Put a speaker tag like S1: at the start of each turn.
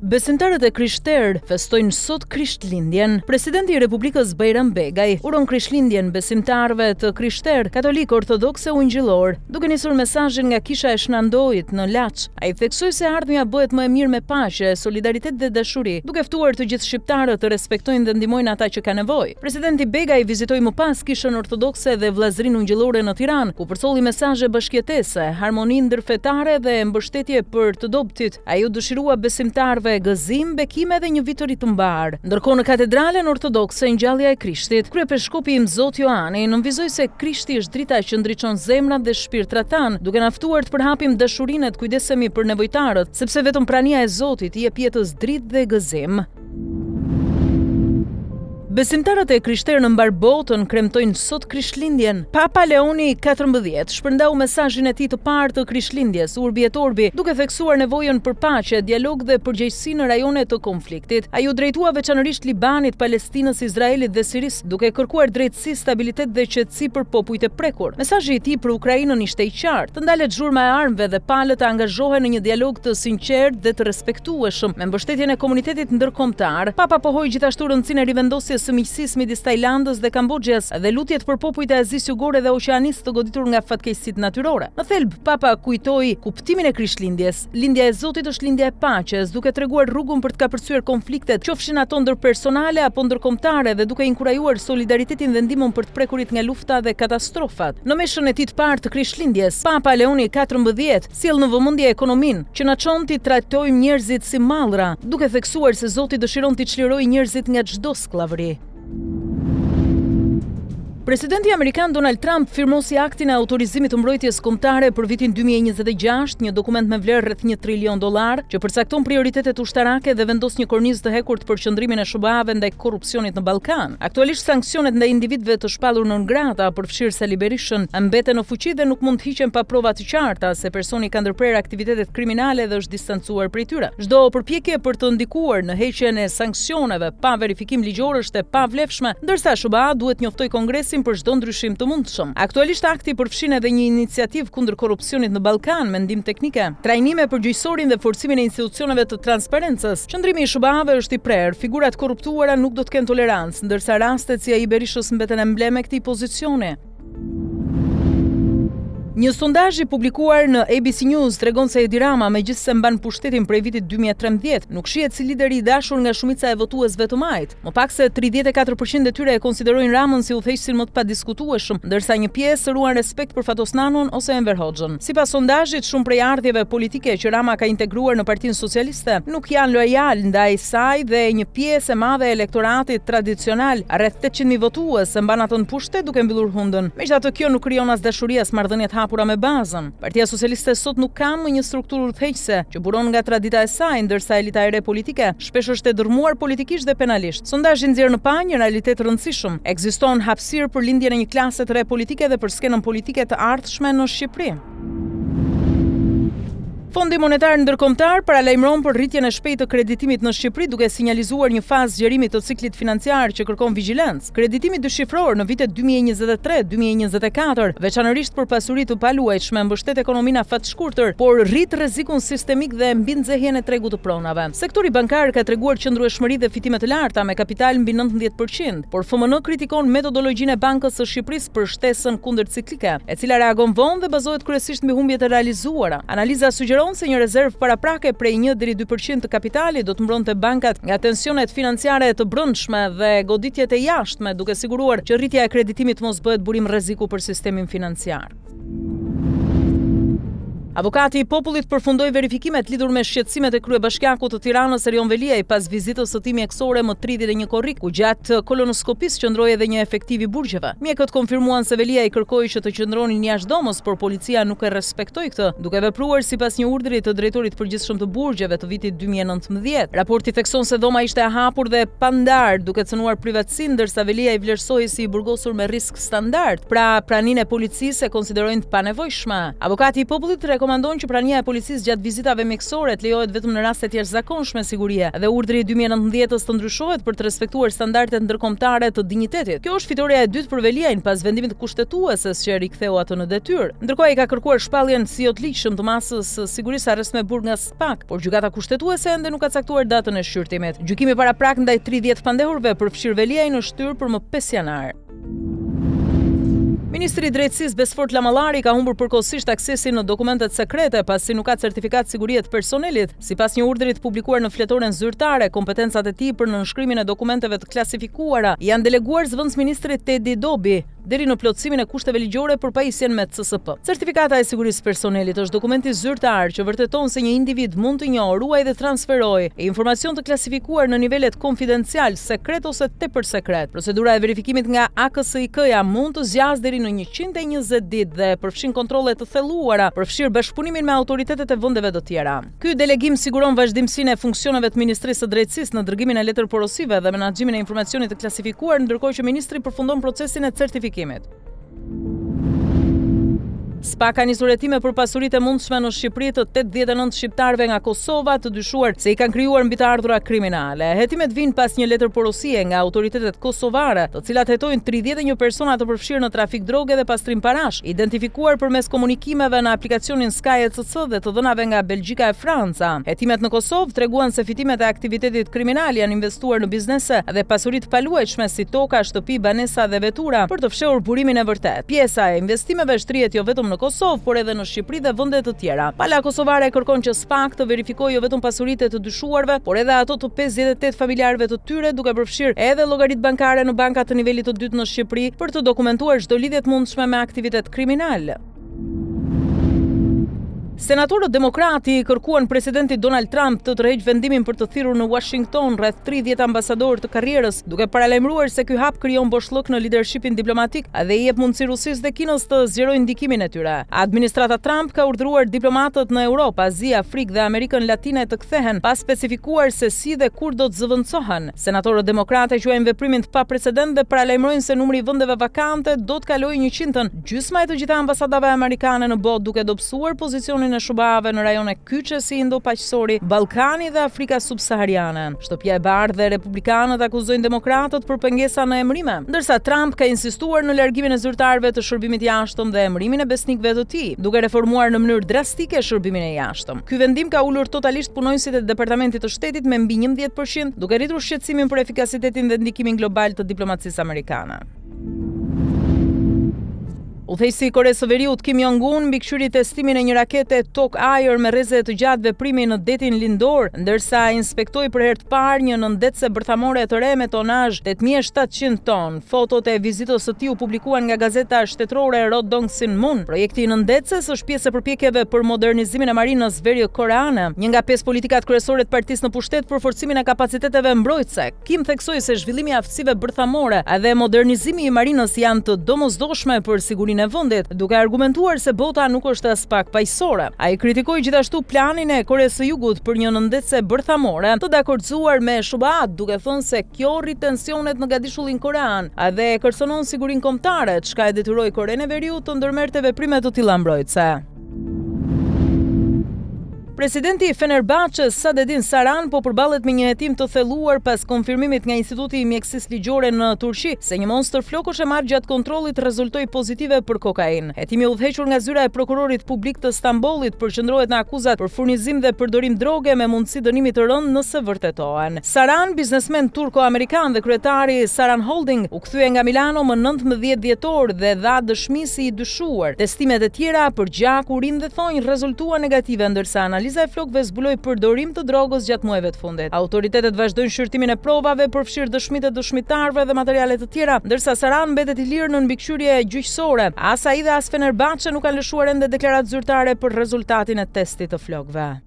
S1: Besimtarët e krishterë festojnë sot Krishtlindjen. Presidenti i Republikës Bajram Begaj uron Krishtlindjen besimtarëve të krishterë, katolikë, ortodoksë e ungjillorë. Duke nisur mesazhin nga Kisha e Shna Ndojit në Laç, ai theksoi se e ardhmja bëhet më e mirë me paqe, solidaritet dhe dashuri, duke ftuar të gjithë shqiptarët të respektojnë dhe ndihmojnë ata që kanë nevojë. Presidenti Begaj vizitoi më pas Kishën Ortodokse dhe Vëllazërinë Ungjillore në Tiranë, ku përcolli mesazhe bashkëjetese, harmoni ndërfetare dhe mbështetje për të dobëtit. Ai u dëshirua besimtarëve gëzim, bekime dhe një vit të ri të mbarë. Ndërkohë në Katedralen Ortodokse Ngjallja e Krishtit, kryepeshkopi Imzot Joani nënvizoi se Krishti është drita që ndriçon zemrat dhe shpirtrat tanë, duke na ftuar të përhapim dashurinë e të kujdesemi për nevojtarët, sepse vetëm prania e Zotit i jep jetës dritë dhe gëzim. Besimtarët e krishterë në mbarë botën kremtojnë sot Krishtlindjen. Papa Leoni 14 shpërndau mesazhin e tij të parë të Krishtlindjes, Urbi et Orbi, duke theksuar nevojën për paqe, dialog dhe përgjegjësi në rajone të konfliktit. Ai u drejtua veçanërisht Libanit, Palestinës, Izraelit dhe Sirisë, duke kërkuar drejtësi, stabilitet dhe qetësi për popujt e prekur. Mesazhi i tij për Ukrainën ishte i qartë, të ndalet zhurma e armëve dhe palët të angazhohen në një dialog të sinqertë dhe të respektueshëm, me mbështetjen e komunitetit ndërkombëtar. Papa pohoi gjithashtu rëndësinë e rivendosjes së miqësisë midis Tajlandës dhe Kamboxhias dhe lutjet për popujt e Azisë Jugore dhe Oqeanisë të goditur nga fatkeqësitë natyrore. Në thelb, Papa kujtoi kuptimin e Krishtlindjes, Lindja e Zotit është lindja e paqes, duke treguar rrugën për të kapërcyer konfliktet, qofshin ato ndërpersonale apo ndërkombëtare dhe duke inkurajuar solidaritetin dhe ndihmën për të prekurit nga lufta dhe katastrofat. Në meshën e tij të parë të Krishtlindjes, Papa Leoni 14 sjell në vëmendje ekonominë, që na çon t'i trajtojmë njerëzit si mallra, duke theksuar se Zoti dëshiron t'i çlirojë njerëzit nga çdo skllavëri. Presidenti amerikan Donald Trump firmosi aktin e autorizimit të mbrojtjes kombëtare për vitin 2026, një dokument me vlerë rreth 1 trilion dollarë, që përcakton prioritetet ushtarake dhe vendos një kornizë të hekurt për qëndrimin e SHBA-ve ndaj korrupsionit në Ballkan. Aktualisht sanksionet ndaj individëve të shpallur non grata, përfshirë Sali Berishën, mbeten në fuqi dhe nuk mund të hiqen pa prova të qarta se personi ka ndërprerë aktivitetet kriminale dhe është distancuar prej tyre. Çdo përpjekje për të ndikuar në heqjen e sanksioneve pa verifikim ligjor është e pavlefshme, ndërsa SHBA duhet të njoftojë Kongresin për çdo ndryshim të mundshëm. Aktualisht akti përfshin edhe një iniciativë kundër korrupsionit në Ballkan me ndihmë teknike, trajnime për gjyqësorin dhe forcimin e institucioneve të transparencës. Qëndrimi i SHBA-ve është i prerë, figura të korruptuara nuk do të kenë tolerancë, ndërsa rastet si ai i Berishës mbeten emblemë e këtij pozicioni. Një sondazh i publikuar në ABC News tregon se Edi Rama, megjithëse mban pushtetin prej vitit 2013, nuk shihet si lideri i dashur nga shumica e votuesve të majtë. Më pak se 34% e tyre e konsiderojnë Ramën si udhëheqësin më të padiskutueshëm, ndërsa një pjesë ruan respekt për Fatos Nanon ose Enver Hoxhën. Sipas sondazhit, shumë prejardhjeve politike që Rama ka integruar në Partinë Socialiste nuk janë lojalë ndaj saj dhe një pjesë e madhe e elektoratit tradicional, rreth 800.000 votues, e mban atë në pushtet duke mbyllur hundën. Megjithatë kjo nuk krijon as dashuri as marrëdhënie të hapura me bazën. Partia Socialiste sot nuk ka më një strukturë udhëheqëse që buron nga tradita e saj, ndërsa elita e re politike shpesh është e dërrmuar politikisht dhe penalisht. Sondazhi nxjerr në pah një realitet të rëndësishëm, ekziston hapësirë për lindjen e një klase të re politike dhe për skenën politike të ardhshme në Shqipëri. Fondi Monetar Ndërkombëtar paralajmëron për rritjen e shpejtë të kreditimit në Shqipëri duke sinjalizuar një fazë zgjerimi të ciklit financiar që kërkon vigjilencë. Kreditimi dyshifror në vitet 2023, 2024, veçanërisht për pasuri të paluajtshme, mbështet ekonominë afatshkurtër, por rrit rrezikun sistemik dhe mbinxehjen e tregut të pronave. Sektori bankar ka treguar qëndrueshmëri dhe fitime të larta me kapital mbi 19%, por FMN kritikon metodologjinë e Bankës së Shqipërisë për shtesën kundërciklike, e cila reagon vonë dhe bazohet kryesisht mbi humbjet e realizuara. Analiza sugjeron se një rezervë paraprake prej një deri dy për qind të kapitalit do të mbronte bankat nga tensionet financiare të brendshme dhe goditjet e jashtme, duke siguruar që rritja e kreditimit të mos bëhet burim rreziku për sistemin financiar. Avokati i Popullit përfundoi verifikimet lidhur me shqetësimet e kryebashkiakut të Tiranës Erion Veliaj pas vizitës së tij mjekësore më 31 korrik, ku gjatë kolonoskopisë qëndroi edhe një efektiv i burgjeve. Mjekët konfirmuan se Veliaj kërkoi që të qëndronin jashtë dhomës, por policia nuk e respektoi këtë, duke vepruar sipas një urdhri të Drejtorit të Përgjithshëm të Burgjeve të vitit 2019. Raporti thekson se dhoma ishte e hapur dhe e pandarë, duke cënuar privatësinë, ndërsa Veliaj vlerësohej si i burgosur me risk standard, pra praninë e policisë e konsiderojnë të panevojshme. Avokati i Popullit rekomandon. rekomandon që prania e policisë gjatë vizitave mjekësore të lejohet vetëm në raste të jashtëzakonshme sigurie dhe urdhri i 2019-ës të ndryshohet për të respektuar standardet ndërkombëtare të dinjitetit. Kjo është fitorja e dytë për Veliajn pas vendimit të Kushtetueses që e riktheu atë në detyrë. Ndërkohë ai ka kërkuar shpalljen si jo të ligjshëm të masës së sigurisë arrest me burg nga SPAK, por Gjykata Kushtetuese ende nuk ka caktuar datën e shqyrtimit. Gjykimi paraprak ndaj 30 të pandehurve, përfshirë Veliajn, është shtyrë për më 5 janar. Ministri i Drejtësisë Besfort Lamallari ka humbur përkohësisht aksesin në dokumentet sekrete pasi nuk ka certifikatë sigurie të personelit. Sipas një urdhri të publikuar në fletoren zyrtare, kompetencat e tij për nënshkrimin e dokumenteve të klasifikuara janë deleguar zëvendësministrit Tedi Dobi deri në plotësimin e kushteve ligjore për pajisjen me CSP. Certifikata e sigurisë së personelit është dokumenti zyrtar që vërteton se një individ mund të njohë, ruajë dhe transferojë informacion të klasifikuar në nivelet konfidencial, sekret ose tepër sekret. Procedura e verifikimit nga AKSIK-ja mund të zgjasë deri në 120 ditë dhe përfshin kontrolle të thelluara, përfshirë bashkëpunimin me autoritetet e vendeve të tjera. Ky delegim siguron vazhdimësinë e funksioneve të Ministrisë së Drejtësisë në dërgimin e letërporosive dhe menaxhimin e informacionit të klasifikuar, ndërkohë që ministri përfundon procesin e certifikimit. SPAK ka nisur hetime për pasuritë e mundshme në Shqipëri të 89 shqiptarëve nga Kosova të dyshuar se i kanë krijuar mbi të ardhura kriminale. Hetimet vijnë pas një letërporosie nga autoritetet kosovare, të cilat hetojnë 31 persona të përfshirë në trafik droge dhe pastrim parash, identifikuar përmes komunikimeve në aplikacionin Sky ECC dhe të dhënave nga Belgjika e Franca. Hetimet në Kosovë treguan se fitimet e aktivitetit kriminal janë investuar në biznese dhe pasuri të paluajtshme si toka, shtëpi, banesa dhe vetura për të fshehur burimin e vërtetë. Pjesa e investimeve shtrihet jo vetëm në Kosovë, por edhe në Shqipëri dhe vende të tjera. Pala kosovare kërkon që SPAK të verifikojë jo vetëm pasuritë e të dyshuarve, por edhe ato të 58 familjarëve të tyre, duke përfshirë edhe llogaritë bankare në banka të nivelit të dytë në Shqipëri, për të dokumentuar çdo lidhje të mundshme me aktivitet kriminal. Senatorët demokratë i kërkuan presidentit Donald Trump të tërheqë vendimin për të thirrur në Washington rreth 30 ambasadorë të karrierës, duke paralajmëruar se ky hap krijon boshllëk në lidershipin diplomatik dhe i jep mundësi Rusisë dhe Kinës të zgjerojnë ndikimin e tyre. Administrata Trump ka urdhëruar diplomatët në Europë, Azi, Afrikë dhe Amerikën Latine të kthehen, pa specifikuar se si dhe kur do të zëvendësohen. Senatorët demokratë e quajnë veprimin të paprecedent dhe paralajmërojnë se numri i vendeve vakante do të kalojë njëqindtën, gjysma e të gjitha ambasadave amerikane në botë, duke dobësuar pozicionin e SHBA-ve në rajone kyçe si Indo-Paqësori, Ballkani dhe Afrika Subsahariane. Shtëpia e Bardhë dhe republikanët akuzojnë demokratët për pengesa në emërime, ndërsa Trump ka insistuar në largimin e zyrtarëve të shërbimit të jashtëm dhe emërimin e besnikëve të tij, duke reformuar në mënyrë drastike shërbimin e jashtëm. Ky vendim ka ulur totalisht punonjësit e Departamentit të Shtetit me mbi 11 për qind, duke rritur shqetësimin për efikasitetin dhe ndikimin global të diplomacisë amerikane. Udhëheqësi i Koresë së Veriut Kim Jong-un mbikëqyri testimin e një rakete tokë-ajër me rreze të gjatë veprimi në detin Lindor, ndërsa inspektoi për herë të parë një nëndetëse bërthamore të re me tonazh 8700 ton. Fotot e vizitës së tij u publikuan nga gazeta shtetërore Rodong Sinmun. Projekti i nëndetëses është pjesë e përpjekjeve për modernizimin e marinës verikoreane, një nga pesë politikat kryesore të partisë në pushtet për forcimin e kapaciteteve mbrojtëse. Kim theksoi se zhvillimi i aftësive bërthamore dhe modernizimi i marinës janë të domosdoshme për sigurinë e vendit, duke argumentuar se bota nuk është aspak paqësore. Ai kritikoi gjithashtu planin e Koresë së Jugut për një nëndetëse bërthamore të dakordësuar me SHBA-të, duke thënë se Kjo rrit tensionet në gadishullin korean dhe e kërcënon sigurinë kombëtare, çka e detyroi Korenë e Veriut të ndërmerrte veprime të tilla mbrojtëse. Presidenti i Fenerbahçes, Sadedin Saran, po përballet me një hetim të thelluar pas konfirmimit nga Instituti i Mjekësisë Ligjore në Turqi se një mostër flokësh e marrë gjatë kontrollit rezultoi pozitive për kokainë. Hetimi i udhëhequr nga zyra e prokurorit publik të Stambollit përqendrohet në akuzat për furnizim dhe përdorim droge me mundësi dënimi të rëndë nëse vërtetohen. Saran, biznesmen turko-amerikan dhe kryetari i Saran Holding, u kthye nga Milano më 19 dhjetor dhe dha dëshmi si i dyshuar. Testimet e tjera për gjak, urinë dhe thonj rezultuan negative, ndërsa analiza e flokëve zbuloi përdorim të drogës gjatë muajve të fundit. Autoritetet vazhdojnë shqyrtimin e provave, përfshirë dëshmitë e dëshmitarëve dhe materiale të tjera, ndërsa Saran mbetet i lirë nën mbikëqyrje gjyqësore. As ai dhe as Fenerbahçe nuk kanë lëshuar ende deklaratë zyrtare për rezultatin e testit të flokëve.